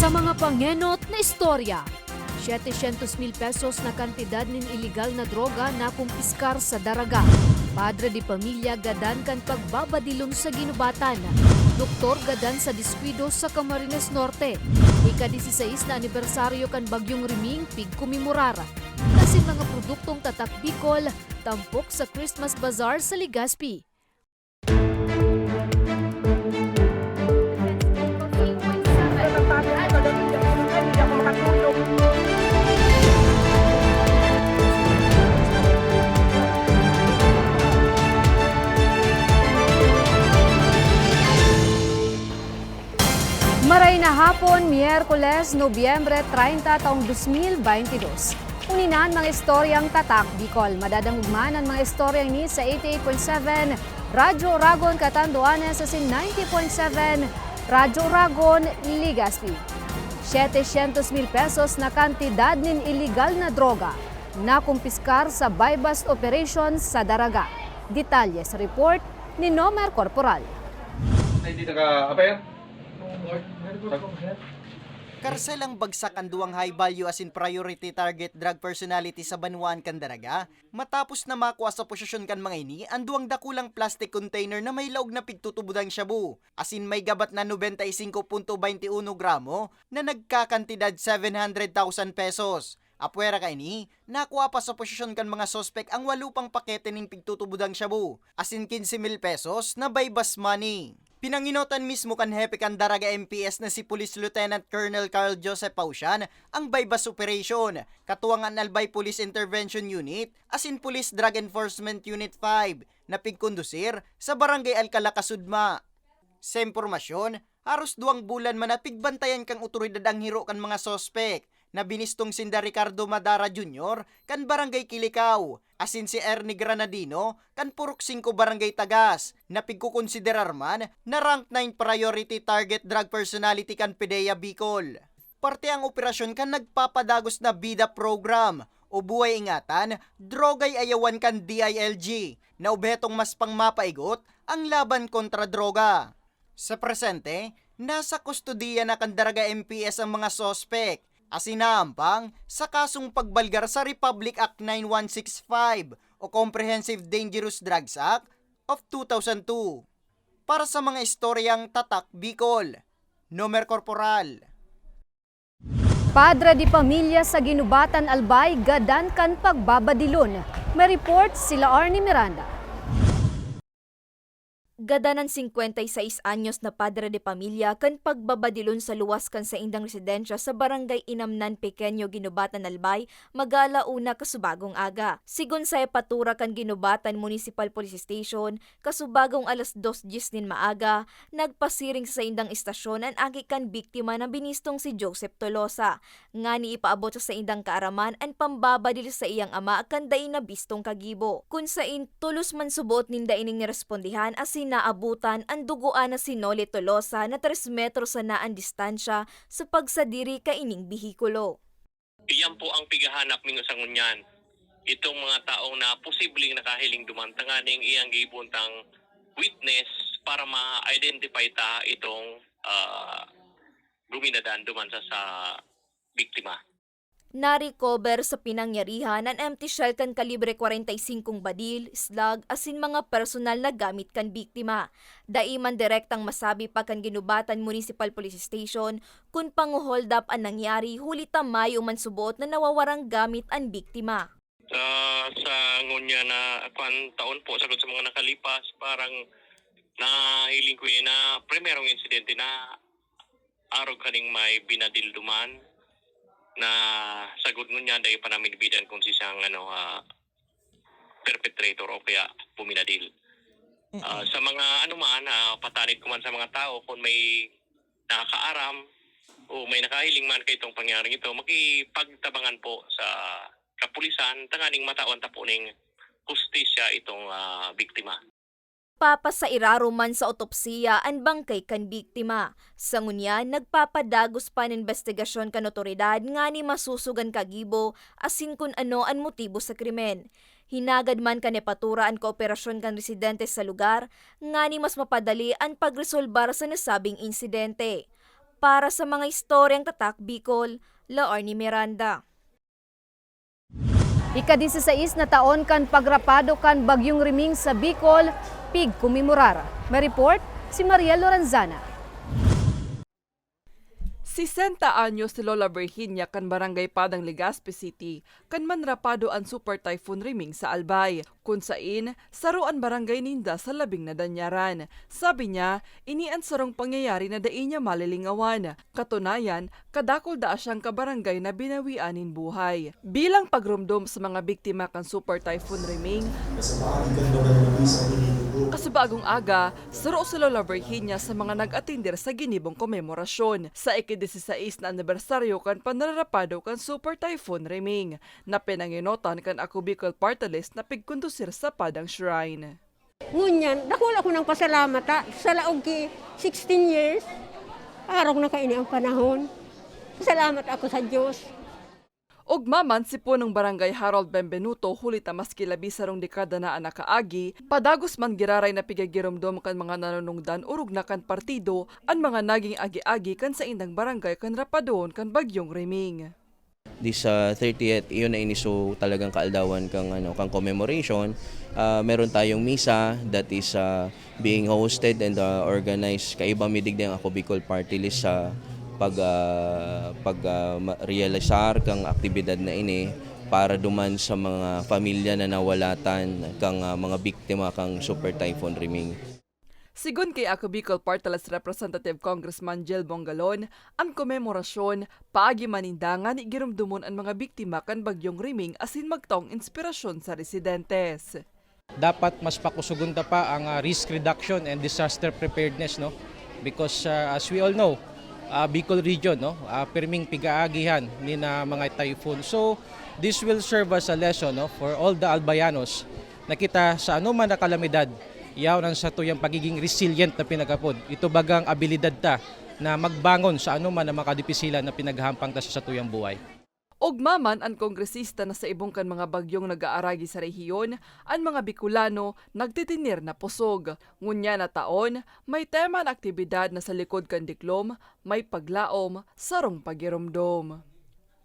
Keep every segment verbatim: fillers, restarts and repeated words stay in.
Sa mga pangenot na istorya, setecientos mil pesos na kantidad nin iligal na droga nakumpiskar sa Daraga. Padre de pamilya gadan kan pagbabadilon sa ginubatan. Doktor gadan sa diskwido sa Camarines Norte. Ika-dieciséis na anibersaryo kan Bagyong Riming pigkomemorar. Asin mga produktong Tatak Bicol, tampok sa Christmas Bazaar sa Legazpi. Maray na hapon, Miyerkules, Nobyembre treinta, taong dos mil baynte dos. Uni na an mga istoryang Tatak Bicol. Madadangog man an mga istoryang ini sa eighty-eight point seven Radyo Oragon, Catanduanes, asin ninety point seven Radyo Oragon, Legazpi. Setecientos mil pesos na kantidad nin iligal na droga nakumpiskar sa buy-bust operation sa Daraga. Detalye sa report ni Nomer Corporal. Ay, di naka-appear? Karselang bagsak an duwang high value asin priority target drug personality sa banwaan kan Daraga, matapos na makua sa posesyon kan mga ini an duwang dakulang plastic container na may laog na pigtutubodang shabu, asin may gabat na nobenta y singko punto baynte uno gramo na nagkakantidad seven hundred thousand pesos. Apwera kaini, nakua pa sa posesyon kan mga suspek ang walo pang pakete nin pigtutubodang shabu, asin quince mil pesos na buy-bust money. Pinangenotan mismo kan hepe kan Daraga M P S na si Police Lieutenant Colonel Carl Joseph Pausian ang buy-bust operation, katuwang an Albay Police Intervention Unit asin Police Drug Enforcement Unit five na pigkondusir sa Barangay Alcala, Casudma. Sa impormasyon, haros duwang bulan man na pigbantayan kan otoridad ang hiro kan mga suspek na binistong sinda Ricardo Madara Junior kan Barangay Kilikao, asin si Ernie Granadino kan Purok Singko, Barangay Tagas, na pigkokonsiderar man na rank nine priority target drug personality kan PDEA Bicol. Parte ang operasyon kan nagpapadagos na BIDA program o Buhay Ingatan, Droga'y Ayawan kan D I L G, na obhetong mas pang mapaigot ang laban kontra droga. Sa presente, nasa kustodiya na kan Daraga M P S ang mga suspek, asin naampang sa kasong pagbalgar sa Republic Act nine one six five o Comprehensive Dangerous Drugs Act of two thousand two. Para sa mga istoryang Tatak Bicol, Nomer Corporal. Padre de pamilya sa Ginubatan, Albay, gadan kan pagbabadilon. May report sila Arnie Miranda. Gadan an singkwenta y sais anyos na padre de pamilya kan pagbabadilon sa luwas kan saindang residensya sa Barangay Inamnan Pequeño, Ginubatan, Albay, mag-aala una kasubagong aga. Sigon sa hepatura kan Ginubatan Municipal Police Station, kasubagong alas dos dyes nin maaga, nagpasiring sa saindang estasyon an aki kan biktima na binistong si Joseph Tolosa, ngani ipaabot sa saindang kaaraman an pambabadil sa iyang ama kan dai nabistong kagibo. Kun sain, tolos man suboot ninda ining nirespondihan asin naabutan an dugoan na si Noli Tolosa na tres metro sana an distansya sa pagsadiri kaining behikulo. Iyan po ang pighahanap ninyo sa ngunyan. Itong mga taong na posibleng nakahiling duman tanganing iyang giibon tang witness para ma-identify ta itong, ah, guminadan duman sa, sa biktima. Na-recover sa pinangyarihan an empty shell kan kalibre kwarenta y singkong badil, slug, asin mga personal na gamit kan biktima. Dai man direktang masabi pa kan Ginubatan Municipal Police Station kun pango-hold up an nangyari, huli ta mayo man suboot na nawawarang gamit an biktima. Ah, sa ngunyan na kwan taon po, sagkod sa mga nakalipas, parang nahiling ko, eh, na primerong insidente na arog kaning may binadil duman na sagkod ngunyan dai pa namin bidan kung sisang, ano, ah, perpetrator o kaya buminadil. Ah, sa mga ano man, ah, patanid ko man sa mga tao kung may nakakaaram o may nakahiling man kaitong pangyaring ito, makipagtabangan po sa kapulisan tanganing matawan ta po ning hustisya itong, ah, biktima. Papasairarom man sa otopsiya an bangkay kan biktima. Sa ngunyan, nagpapadagos pa an imbestigasyon kan otoridad ngani masusog an kagibo asin kun ano an motibo sa krimen. Hinagad man kan hepatura an kooperasyon kan residente sa lugar ngani mas mapadali an pagresolbar sa nasabing insidente. Para sa mga istoryang Tatak Bicol, Laorne Miranda. Ika-disisais na taon kan pagrapado kan Bagyong Riming sa Bicol, pigkomemorar. May report si Maria Lorenzana. Sesenta anyos si Lola Virginia kan Barangay Padang, Legazpi City, kan manrapado an Super Typhoon Riming sa Albay, kun sain saro an barangay ninda sa labing nadanyaran. Sabi niya, ini an sarong pangyayari na dai niya malilingawan. Katunayan, kadakul daa siyang kabarangay na binawian nin buhay. Bilang pagromdom sa mga biktima kan Super Typhoon Riming, kasubagong aga, saro si Lola Virginia sa mga nag-atender sa ginibong komemorasyon sa ikadisisais na anibersaryo kan panrarapado kan Super Typhoon Riming, na pinangenotan kan Ako Bicol Party List na pigkondusir sa Padang Shrine. Ngunyan, dakul ako nang pasalamat, ha, sa laog ki sixteen years, arog na kaini ang panahon. Salamat ako sa Diyos. Ugma man, si Punong Barangay Harold Benvenuto, huli ta maski labi sarong dekada na an nakaagi, padagos man giraray na pigagiromdom kan mga nanunungdan orog na kan partido an mga naging agi-agi kan saindang barangay kan rapadon kan Bagyong Riming. This, ah, thirtieth, iyon na ini, so talagang kaaldawan kang, ano, kang commemoration. Ah, meron tayong misa that is, ah, being hosted and, ah, organized. Kaiba mi digdi ang Ako Bicol Party List sa pag, ah, pag, ah, ma-, realisar kang aktibidad na ini para duman sa mga pamilya na nawalatan kang, ah, mga biktima kang Super Typhoon Riming. Sigon ki Ako Bicol Party List Representative Congressman Jel Bongalon, an komemorasyon paagi man ninda ngani giromdomon an mga biktima kan Bagyong Riming asin magtaong inspirasyon sa residentes. Dapat mas pakusogon ta pa ang, ah, risk reduction and disaster preparedness, no? Because, ah, as we all know, ah, Bicol region, no, ah, pirming pig-aagihan nin, ah, mga typhoon. So, this will serve as a lesson, no, for all the Albayanos na kita sa anoman na kalamidad, yaon ang satuyang pagiging resilient na pinag-apod. Ito bagang abilidad ta na magbangon sa anoman na mga kadipisilan na pinaghahampang ta sa satuyang buhay. Ugma man, an kongresista na sa ibong kan mga bagyong nag-aaragi sa rehiyon, an mga Bicolano nagtitener na pusog. Ngunyan na taon, may tema an aktibidad na sa likod kan diklom, may paglaom, sarong pagiromdom.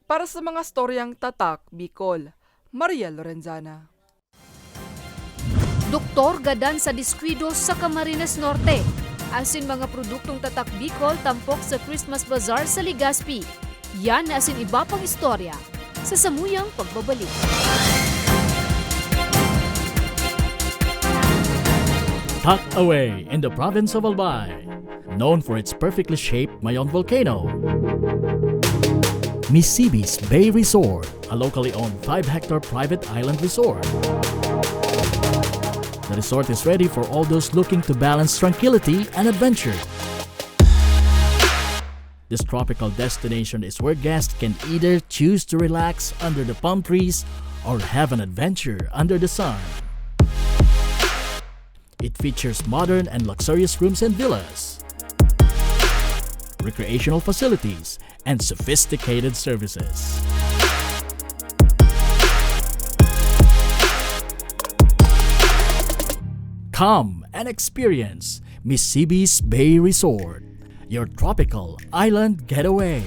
Para sa mga storyang Tatak Bicol, Maria Lorenzana. Doktor gadan sa diskwido sa Camarines Norte, asin mga produktong Tatak Bicol tampok sa Christmas Bazaar sa Legazpi. Yan asin iba pang istorya sa samuyang pagbabalik. Tucked away in the province of Albay, known for its perfectly shaped Mayon volcano. Misibis Bay Resort, a locally owned five-hectare private island resort. The resort is ready for all those looking to balance tranquility and adventure. This tropical destination is where guests can either choose to relax under the palm trees or have an adventure under the sun. It features modern and luxurious rooms and villas, recreational facilities, and sophisticated services. Come and experience Misibis Bay Resort, your tropical island getaway.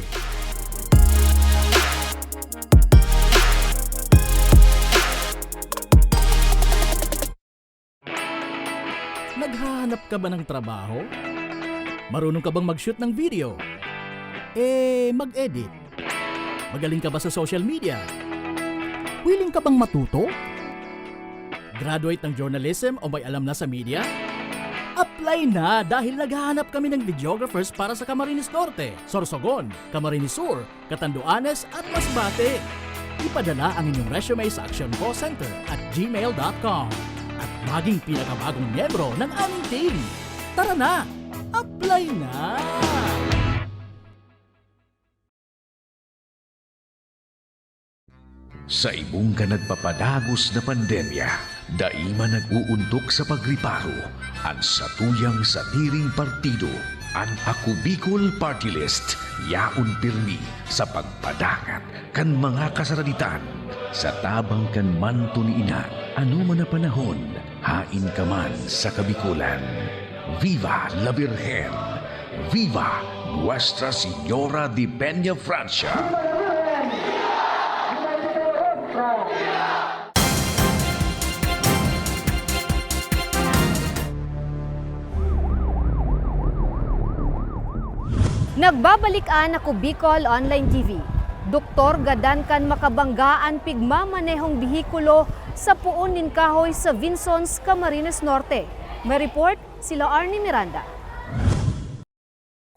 Naghahanap ka ba ng trabaho? Marunong ka bang mag-shoot ng video? Eh, mag-edit? Magaling ka ba sa social media? Willing ka bang matuto? Graduate ng journalism o may alam na sa media? Apply na, dahil naghahanap kami ng videographers para sa Camarines Norte, Sorsogon, Camarines Sur, Catanduanes at Masbate. Ipadala ang inyong resume sa actioncallcenter at gmail dot com at maging pinakabagong miyembro ng aming team. Tara na! Apply na! Sa ibong kan nagpapadagos na pandemya, dai man nag-uuntok sa pagriparo an satuyang sadiring partido. An Ako Bicol Party List yaon pirmi sa pagpadangat kan mga kasaraditan sa tabang kan manto ni Ina. Anoman na panahon, haen ka man sa Kabikolan. Viva la Virgen! Viva Nuestra Señora de Peña Francia! Nagbabalik an Ako Bicol Online T V. Doktor, gadan kan makabangga an pigmamanehong behikulo sa poon nin kahoy sa Vinsons, Camarines Norte. May report sila Arnie Miranda.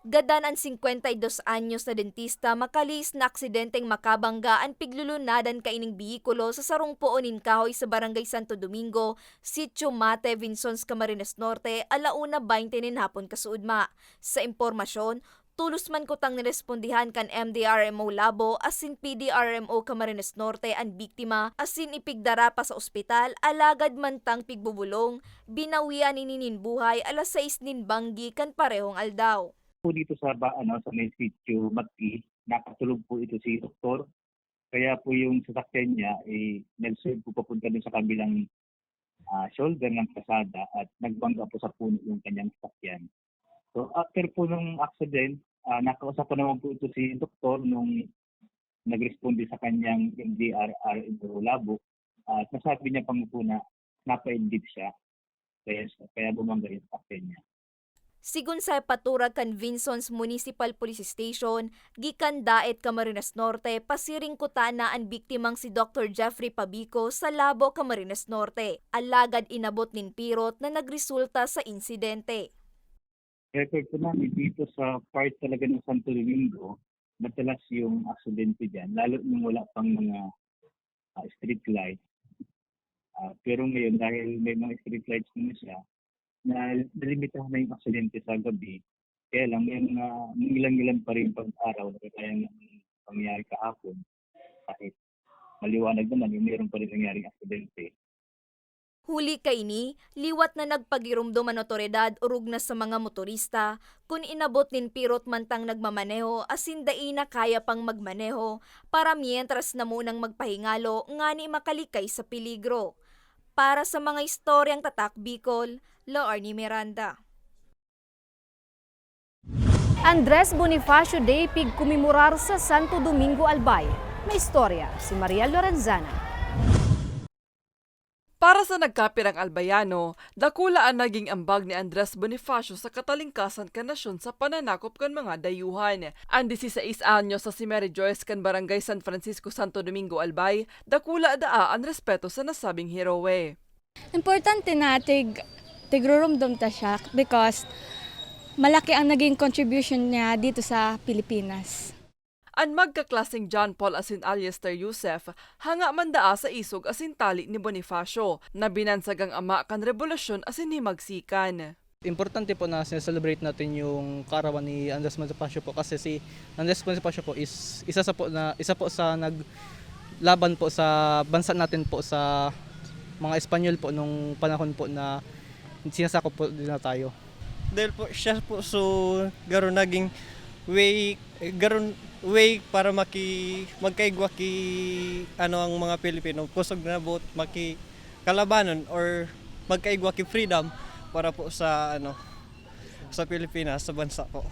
Gadan an singkwenta y dos anyos na dentista makalihis na aksidenteng makabangga an piglulunadan kaining behikulo sa sarong poon nin kahoy sa Barangay Santo Domingo, Sitio Mate, Vinsons, Camarines Norte, ala una baynte nin hapon kasuodma. Sa impormasyon, tolos man kutang nirespondihan kan M D R M O Labo asin P D R M O Camarines Norte an biktima asin ipigdara pa sa ospital, alagad mantang pigbubolong, binawian ini nin buhay alas sais nin banggi kan parehong aldaw. Po dito sa ba, ano, sa may sitio Mati, nakatulog po ito si doktor. Kaya po yung sasakyan niya, eh, nag-swerve po papunta dun sa kabilang, ah, shoulder ng kalsada at nagbangga po sa puno yung kanyang sasakyan. So, after po nung accident, ah, nakausap ko naman po ito si doktor nung nag-responde sa kanyang M D R R in Labo at nasabi niya pa po na napa-N D P siya, kaya, kaya bumangga yung sasakyan niya. Sigon sa hepatura kan Vinsons Municipal Police Station, gikan Daet, Camarines Norte, pasiring kutana an biktimang si Doktor Jeffrey Pabico sa Labo, Camarines Norte. Alagad inabot nin pirot na nagresulta sa insidente. Record po namin dito sa part talaga ng Santo Domingo, madalas yung aksidente dyan, lalo nung wala pang mga ah, street light. Ah, pero ngayon, dahil may mga street lights naman siya, na nalimitahan na yung aksidente sa gabi. Kaya lang, may mga mangilang-ngilang pa rin pag araw na kaya nga pangyayari kahapon. Kahit maliwanag naman, yung meron pa rin nangyaring aksidente. Huli kaini, liwat na nagpagiromdom an otoridad orog na sa mga motorista kun inabot nin pirot mantang nagmamaneho asin dai na kaya pang magmaneho para mientras na munang magpahingalo ngani makalikay sa peligro. Para sa mga istoryang Tatak Bicol, Laarni Miranda. Andres Bonifacio Day pigkomemorar sa Santo Domingo, Albay. May istorya si Maria Lorenzana. Para sa nagkapirang Albayano, dakula an naging ambag ni Andres Bonifacio sa katalingkasan kan nasyon sa pananakop kan mga dayuhan. An dieciséis anyos na si Mary Joyce kan Barangay San Francisco, Santo Domingo, Albay, dakula daa an respeto sa nasabing heroe. Importante na tig tigrurumdom ta siya because malaki ang naging contribution niya dito sa Pilipinas. An magkaklaseng John Paul asin Alistair Yusef, hanga man daa sa isog asin tali ni Bonifacio, na binansag an ama kan rebolusyon asin himagsikan. Importante po na sineselebrate natin yung kaarawan ni Andres Bonifacio po kasi si Andres Bonifacio po is isa sa po na isa po sa naglaban po sa bansa natin po sa mga Espanyol po nung panahon po na sinasakop po nila tayo. Dahil po siya po so garo naging way garo way para maki magkaigwa ki ano ang mga Pilipino kusog na buot maki kalabanon or magkaigwa ki freedom para po sa ano sa Pilipinas sa bansa po.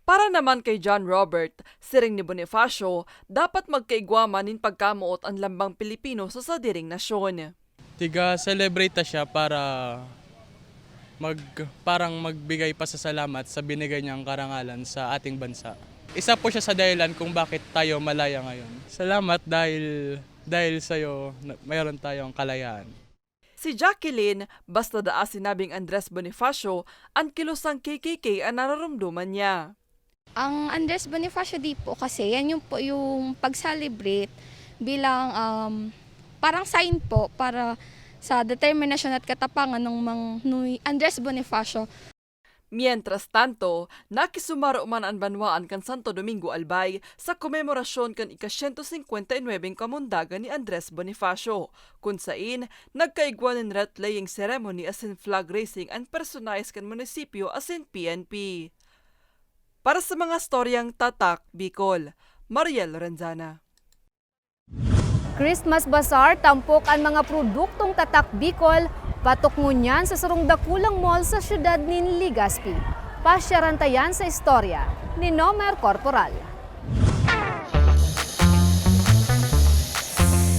Para naman kay John Robert, siring ni Bonifacio, dapat magkaigwa man nin pagkamoot an lambang Pilipino sa sadiring nasyon. Tiga-celebrate ta siya para mag parang magbigay pasasalamat sa binigay niyang karangalan sa ating bansa. Isa po siya sa dahilan kung bakit tayo malaya ngayon. Salamat dahil dahil sa iyo mayroon tayong kalayaan. Si Jacqueline, basta daa sinabing Andres Bonifacio, an kilosang K K K an nararamdaman niya. Ang Andres Bonifacio Day po kasi, yan yung po yung pag-celebrate bilang um, parang sign po para sa determinasyon at katapangan ng mga Andres Bonifacio. Mientras tanto, nakisumaro man an banwaan kan Santo Domingo Albay sa komemorasyon kan ika-siyento singkwenta y nuwebeng kamundagan ni Andres Bonifacio, kun sain nagkaigwa nin wreath-laying ceremony asin flag raising an personahes kan munisipyo asin P N P. Para sa mga storyang Tatak Bicol, Mariel Lorenzana. Christmas Bazaar, tampok an mga produktong Tatak Bicol, patok ngunyan sa sarong dakulang mall sa siyudad nin Legazpi. Pasyaran ta yan sa istorya ni Nomer Corporal.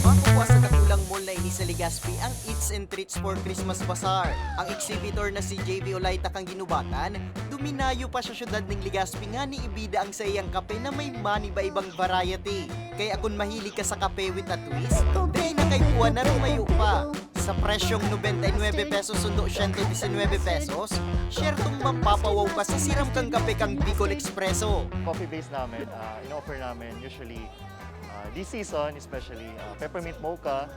Makukuha sa dakulang mall na ini sa Legazpi ang Eats and Treats for Christmas Bazaar. Ang exhibitor na si J V Olayta kan Guinobatan, duminayo pa sa syudad ning Legazpi ngani ibida ang saiyang kape na may maniba-ibang variety. Kaya kun mahilig ka sa kape with a twist, dai na kaipuhan na lumayo pa. Sa presyong nobenta y nuebe pesos sundo siyento disinwebe pesos, syertong mapapawaw ka sa siram kang kape kang Bicol Espresso. Coffee base namin, ah, in-offer namin usually, ah, this season especially, ah, peppermint mocha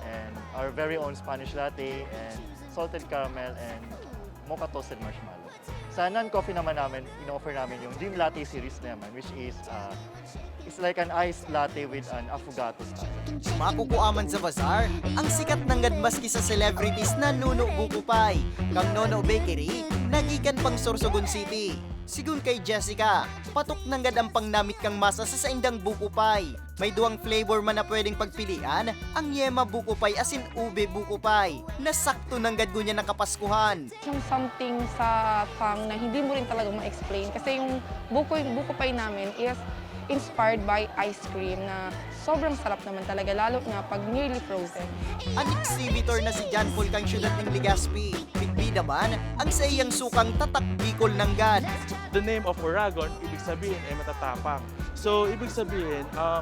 and our very own Spanish latte and salted caramel and mocha toasted marshmallow. Sa non-coffee naman namin, in-offer namin yung Dream Latte series naman, which is, ah, it's like an iced latte with an affogato style. Makukuaman sa bazaar ang sikat nanggad maski sa celebrities na Nuno Buko Pie. Kang Nono Bakery, nagikan pang Sorsogon City. Sigun kay Jessica, patok nanggad ang pangnamit kang masa sa saindang buko pie. May duwang flavor man na pwedeng pagpilian, ang yema buko pie asin ube buko pie, na sakto nanggad ngunyan na Kapaskuhan. Yung something sa tang na hindi mo rin talaga ma-explain kasi yung buko, buko pie namin is inspired by ice cream na sobrang sarap naman talaga, lalo na pag nearly frozen. An exhibitor na si John Paul kan siyudad ning Legazpi. Bida man ang saiyang sukang tatak Bicol nanggad. The name of Oragon, ibig sabihin ay matatapang. So, ibig sabihin, um,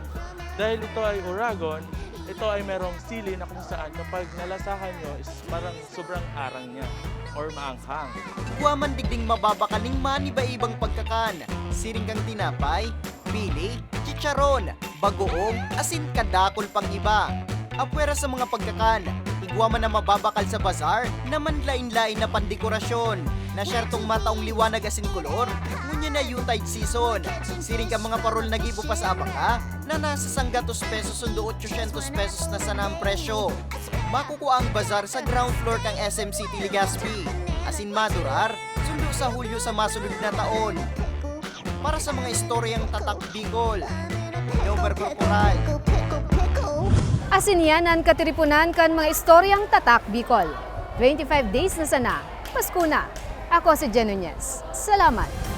dahil ito ay Oragon, ito ay merong sili na kung saan kapag nalasahan nyo is parang sobrang arang niya or maanghang. Igwa man digding mababakal ning maniba-ibang pagkakan, siring kang tinapay, pili, chicharon, bagoong, asin kadakol pang iba. Apwera sa mga pagkakan, igwa man na mababakal sa bazaar na manlain-lain na pandekorasyon na syertong mataong liwanag asin kolor, ngunyan na Yuletide season. Siring kan mga parol na gibo pa sa abaka na nasa sanggatos pesos sundo otsosyentos pesos na sana ang presyo. Makukuha ang bazaar sa ground floor kan S M City Legazpi, asin madurar sundo sa Hulyo sa masunod na taon. Para sa mga istoryang tatak Bicol, Nomer Corporal. Asin yan an katiriponan kan mga istoryang tatak Bicol. Twenty-five days na sana, Pasko na. Ako si Jen Nunez. Salamat!